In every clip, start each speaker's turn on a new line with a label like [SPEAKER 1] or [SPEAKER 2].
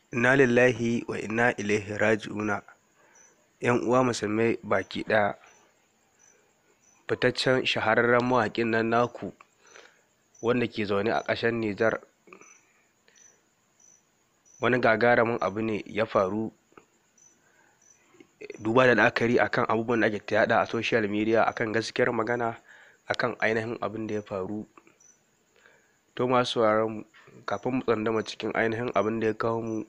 [SPEAKER 1] Inna lillahi wa inna ilaihi raji'una. 'Yan uwa musulmai baki ɗaya, fitaccen shahararren mawaƙin nan naku wanda ke zaune a ƙasar Nijar, wani gagarumin abu ne ya faru. Duba da la'akari akan abubuwan da ake ta yaɗa a social media akan gaskiyar magana akan ainihin abin da ya faru. To masu sauraron mu, kafin mu tsandama cikin ainihin abin da ya kawo mu,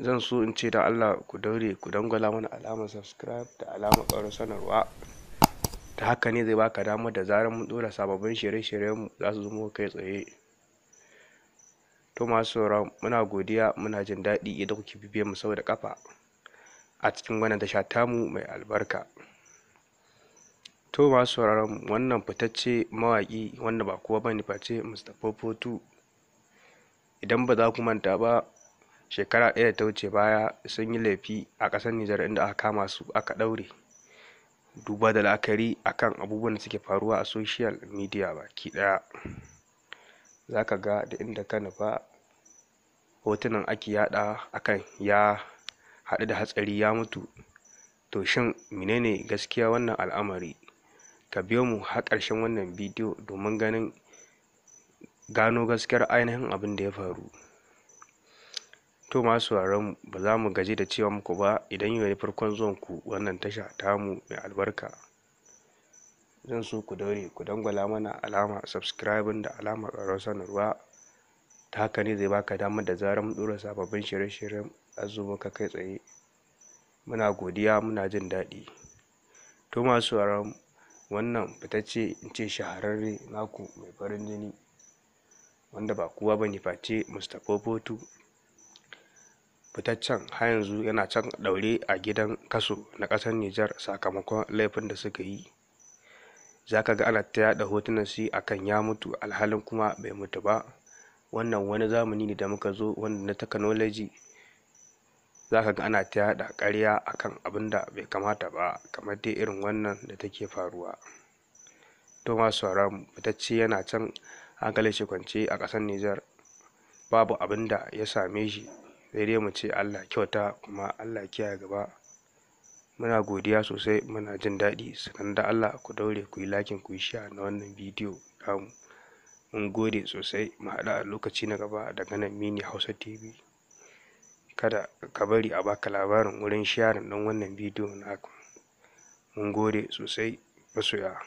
[SPEAKER 1] zan so in ce da Allah ku daure ku dangwala mana alamar subscribe da alamar ƙarar sanarwa. Ta haka ne zai baka damar da zarar mun ɗora sababbin shirye-shiryenmu za su zo muku kai tsaye. To masu sauraro, muna godiya, muna jin daɗi idan kuke bibiyar mu sau da ƙafa a cikin wannan tasha tamu mai albarka. To masu sauraron mu, wannan fitacce mawaƙi wanda ba kowa bane face Mr. 442, idan ba za ku manta ba, shekara ɗaya da ta wuce baya sun yi laifi a ƙasar Nijar inda aka kama su aka ɗaure, duba da la'akari akan abubuwan da suke faruwa a social media baki ɗaya. Za ka ga da inda ka nufa hotunan ake yaɗawa akan ya haɗu da hatsari ya mutu. To shin menene gaskiya wannan al'amari? Ka biyo mu har ƙarshen wannan bidiyo domin ganin gano gaskiyar ainihin abin da ya faru. To masu sauraron mu, ba za mu gaji da cewa muku ba, idan yau ne farkon zuwan ku wannan tasha tamu mai albarka, zan so ku daure ku dangwala mana alama subscribing da alamar ƙararrawar sanarwa. Ta haka ne zai baka damar da zarar mun ɗora sababbin shirye-shiryen za su zo maka kai tsaye. Muna godiya, muna jin daɗi. To masu sauraron, wannan fitacce, in ce shahararre naku mai farin jini, wanda ba kowa bane face Mr. 442, fitaccen har yanzu yana can ɗaure a gidan kaso na ƙasar Nijar sakamakon laifin da suka yi. Za ka ga ana ta yaɗa hotunan shi akan ya mutu, alhalin kuma bai mutu ba. Wannan wani zamani ne da muka zo wanda na technology, za ka ga ana ta yaɗa ƙarya akan abin da bai kamata ba, kamar dai irin wannan da take faruwa. To masu sauraron, fitacce yana can hankalin shi kwance a ƙasar Nijar, babu abin da ya same shi, sai dai mu ce Allah kyauta kuma Allah kiyaye gaba. Muna godiya sosai, muna jin daɗi. Sannan da Allah ku daure ku yi liking, ku yi share na wannan bidiyo namu. Mun gode sosai, mu haɗu a lokaci na gaba daga nan Mini Hausa TV. Kada ka bari a baka labarin wurin sharing ɗin wannan bidiyo naku. Mun gode sosai, masoya.